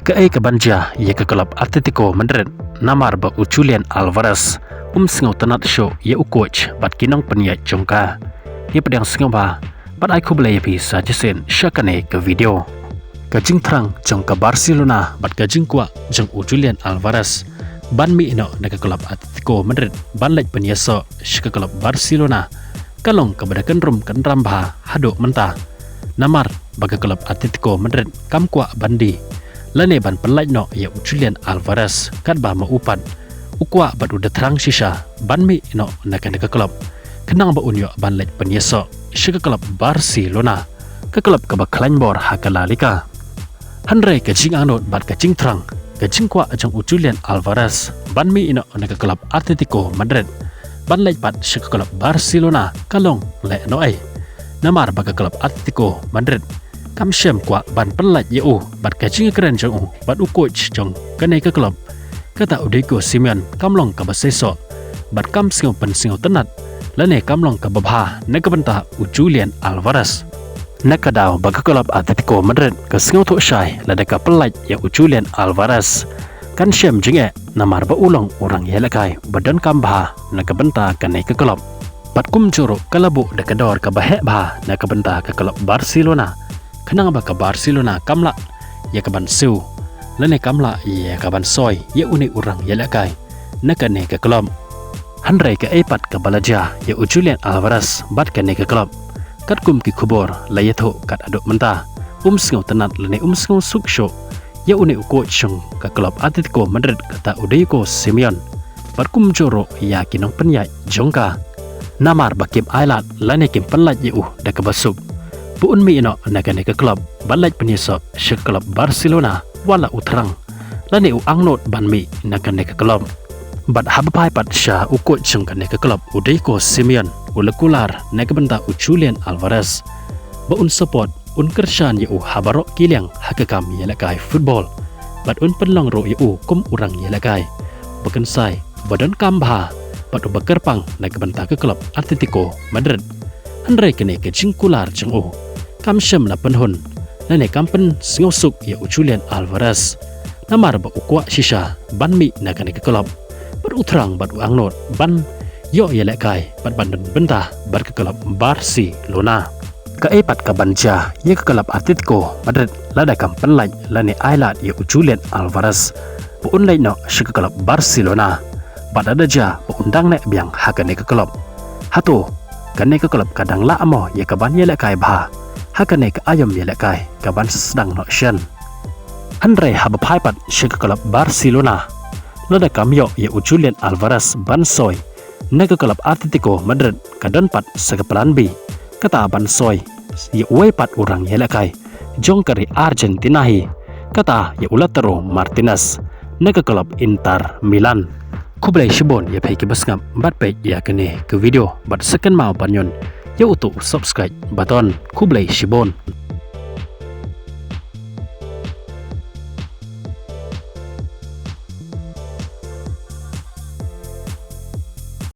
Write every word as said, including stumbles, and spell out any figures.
Kaei kaban jia ïa ka klub Atletico Madrid namar ba u Julian Alvarez um sngewtynnad shuh ïa u coach bad ki nongpynïaid jong ka? Ngin pdiang sngewbha bad ai khublei ïa phi sa shisien sha kane ka video. Ka jingthrang jong ka Barcelona bad ka jingkwah jong u Julian Alvarez ban mih noh na ka klub Atletico Madrid ban leit pynïasoh sha ka klub Barcelona ka long kaba da kynrum kynram bha haduh mynta, namar ba ka klub Atletico Madrid kam kwah ban die lane ban pynlait noh ïa u Julian Alvarez katba ma u pat u kwah bad u da thrang shisha ban mih noh na kane ka klub khnang ba un ïoh ban leit pynïasoh sha ka klub Barcelona, ka klub kaba khlaiñ bor ha ka La Liga. Hynrei ka jingangnud bad ka jingthrang, ka jingkwah jong u Julian Alvarez ban mih noh na ka klub Atletico Madrid ban leit pat sha ka klub Barcelona ka long lehnohei, namar ba ka klub Atletico Madrid kam shym kwah ban pynlait ïa u bad ka jingïakren jong u bad u coach jong kane ka klub, kata u Diego Simeone, kam long kaba seisoh bad kam sngew pynsngewtynnad lane kam long kaba bha na ka bynta u Julian Alvarez. Na ka daw ba ka klub Atletico Madrid ka sngewthuh shai lada ka pynlait ïa u Julian Alvarez, kan shem jingeh namar ba u long u rangïalehkai ba donkam bha na ka bynta kane ka klub. Bad kumjuh ruh ka la buh da ka dor kaba heh bha na ka bynta ka klub Barcelona khnang ba ka Barcelona kam lah ïa kaban siew lane kam lah ïa kaban soi ïa une u rangïalehkai na kane ka klub. Hynrei kaei pat kaba la jia ïa u Julian Alvarez bad kane ka klub? Katkum ki khubor la ïathuh kat haduh mynta, um sngewtynnad lane um sngewsuk shuh ïa une u coach jong ka klub Atletico Madrid, kata u Diego Simeone, bad kumjuh ruh ïa ki nongpynïaid jong ka, namar ba kim ailad lane kim pynlait ïa u da kaba suk ba un mih noh na kane ka klub ban leit pynïasoh sha ka klub Barcelona, wat la u thrang lane u angnud ban mih na kane ka klub. Bad haba phai pat sha u coach jong kane ka klub, u Diego Simeone, u la kular na ka bynta u Julian Alvarez ba un support, un kyrshan ïa u ha baroh ki liang ha ka kam ïalehkai football, bad un pynlong ruh ïa u kum u rangïalehkai ba kynsai, ba donkam bha bad uba kyrpang na ka bynta ka klub Atletico Madrid. Hynrei kane ka jingkular jong u kam shym la pynhun lane kam pynsngewsuk ïa u Julian Alvarez, namar ba u kwah shisha ban mih na kane ka klub bad u thrang bad u angnud ban ïoh ïalehkai bad ban don bynta bad ka klub Barcelona. Kaei pat kaban jia ïa ka klub Atletico Madrid lada kam pynlait lane ailad ïa u Julian Alvarez ba un leit noh sha ka klub Barcelona, bad lada jia ba un dang neh biang ha kane ka klub? Hato kane ka klub ka dang lah mo ïa kaban ïalehkai bha ha kane ka aïom ïalehkai kaban sdang noh shen? Hynrei haba phai pat sha ka klub Barcelona, lada kam ïoh ïa u Julian Alvarez ban soi na ka klub Atletico Madrid, ka don pat sa ka plan B, kata ban soi ïa uwei pat u rangïalehkai jong ka ri Argentina hi, kata ïa u Lautaro Martinez na ka klub Inter Milan. Khublei shibun ïa phi kiba sngap bad peit ïa kane ka video, bad sa kynmaw ban ñion ïa uto u subscribe button. Khublei shibun.